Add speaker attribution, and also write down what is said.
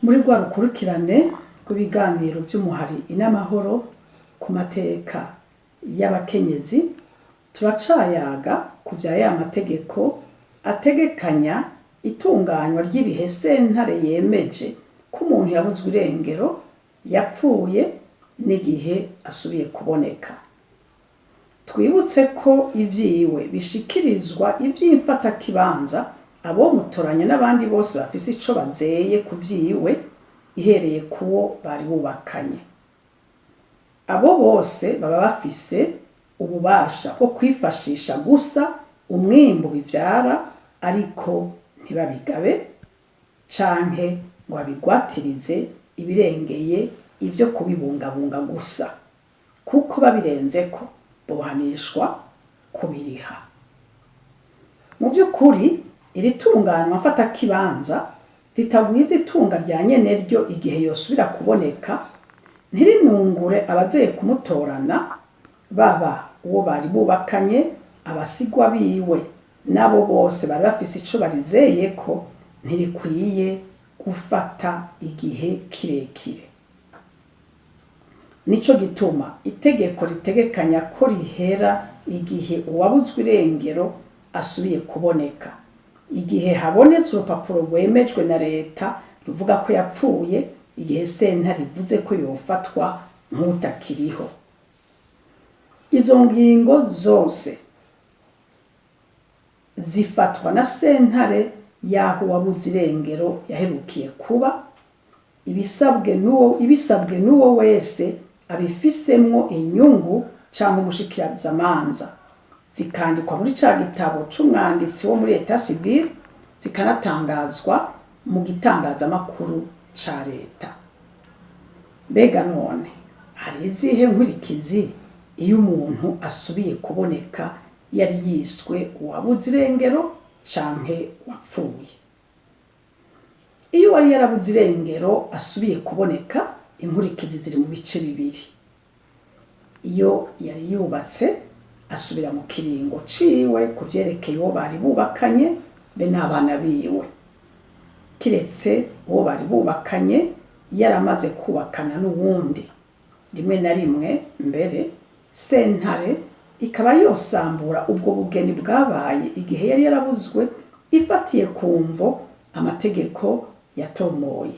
Speaker 1: Muri rwa rukurikirane rw'ibiganiro vy'umuhari Inamahoro ku mateka y'abakenyezi, turacayaga ku vya ya mategeko ategekanya itunganywa ry'ibihe sentare yemeje ko umuntu yabuzwe irengero, yapfuye n'igihe asubiye kuboneka. Twibutse ko ivyiwe bishikirizwa ivy'imfatakibanza abomutoranya n'abandi bose bafise ico bazeye ku vyiwe, ihereye kuwo bari bubakanye. Abo bose baba bafise ububasha bwo kwifashisha gusa umwimbu bivyara, ariko ntibabigabe canke ngo babigwatirize ibirengeye ivyo kubibungabunga gusa, kuko babirenzeko bohanishwa kubiriha. Mu vy'ukuri, iri tunganywa mfatakibanza ritagwiza itunga rya nyeneryo igihe yosubira kuboneka, ntirinungure abazeye kumutorana, baba uwo bari bubakanye, abasigwa biwe n'abo bose bari bafise ico barizeyeko, ntirikwiye gufata igihe kirekire. Nico gituma itegeko ritegekanya ko rihera igihe uwabuzwe irengero asubiye kuboneka, igihe habonetse urupapuro rwemejwe na leta ruvuga ko yapfuye, igihe sentare ivuze ko yofatwa nk'utakiriho. Izo ngingo zose zifatwa na sentare y'aho uwabuze irengero yaherukiye kuba, ibisabwe n'uwo wese abifisemwo inyungu canke umushikirizamanza, zikandikwa muri ca gitabo c'umwanditsi wo muri état civil, zikanatangazwa mu gitangazamakuru ca leta. Mbega none hari izihe nkurikizi iyo umuntu asubiye kuboneka yari yiswe uwabuze irengero canke wapfuye? Iyo uwari yarabuze irengero asubiye kuboneka, inkurikizi ziri mu bice bibiri. Iyo yari yubatse, asubira mu kiringo ciwe ku vyerekeye uwo bari bubakanye be n'abana biwe, kiretse uwo bari bubakanye yaramaze kubakana n'uwundi. Rimwe na rimwe mbere sentare ikaba yosambura ubwo bugeni bwabaye igihe yari yarabuzwe, ifatiye ku mvo amategeko yatomoye.